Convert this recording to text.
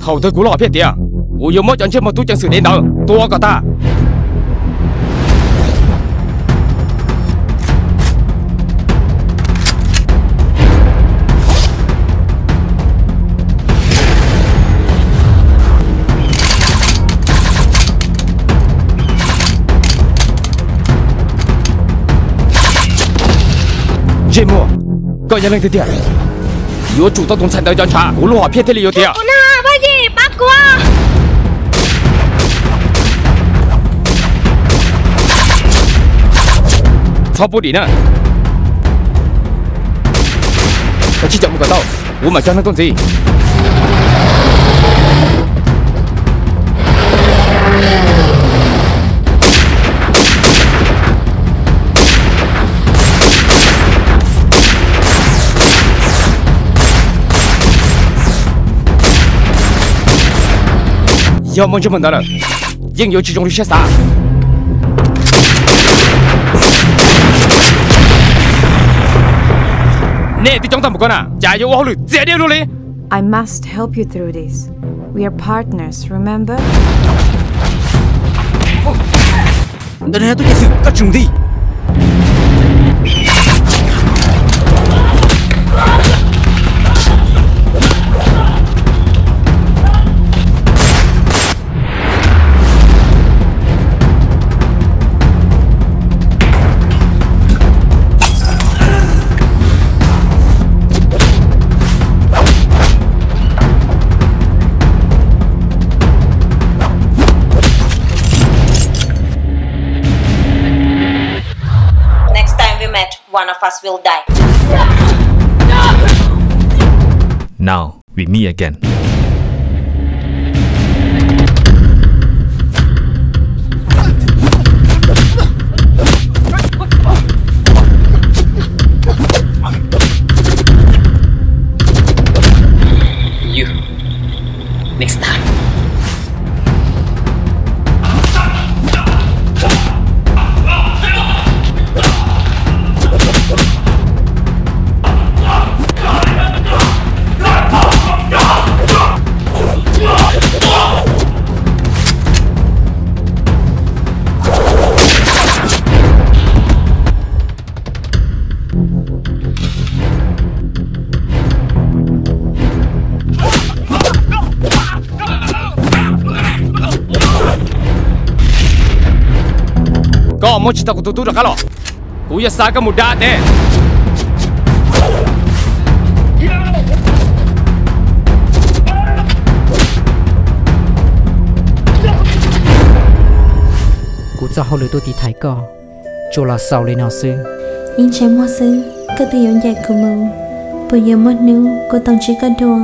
Thaum twg kuv lub hom phiaj tiav, kuv yuav muab cov ntsej muag tub ceev xwm dev ntawd tua kom tag. Ntsej muag, koj yog leej twg tiag? Yuav tsum tau tus ntxhais ntawd cov ntshav, kuv lub hom phiaj thiaj li yuav tiav. Txhob pub dim na. Koj tsij caum mus kom tau, kuv mam coj neeg tuaj ntxiv. Yog muaj ntsej muag ntawd lawm, yeej yuav tsis zoo li siab xav. Nej twb coob tag mus ko na, cas yuav ua hauj lwm txias diab luaj li? I must help you through this. We are partners, remember? Ntawm no tub ceev xwm, koj tsis mus nti. Next time we met, one of us will die. Now we meet again. You. Next time. Koj muab tsis tau kuv tus tub rov qab los, kuv yuav xa koj mus da teb. Kuv txoj hauj lwm tuaj tiv thaiv koj, tsuas los xaus li no xwb. Ib ntsej muag xwb, koj twb yuav ncaim kuv mus, puas yuav muaj hnub kuv tau ntsib koj dua?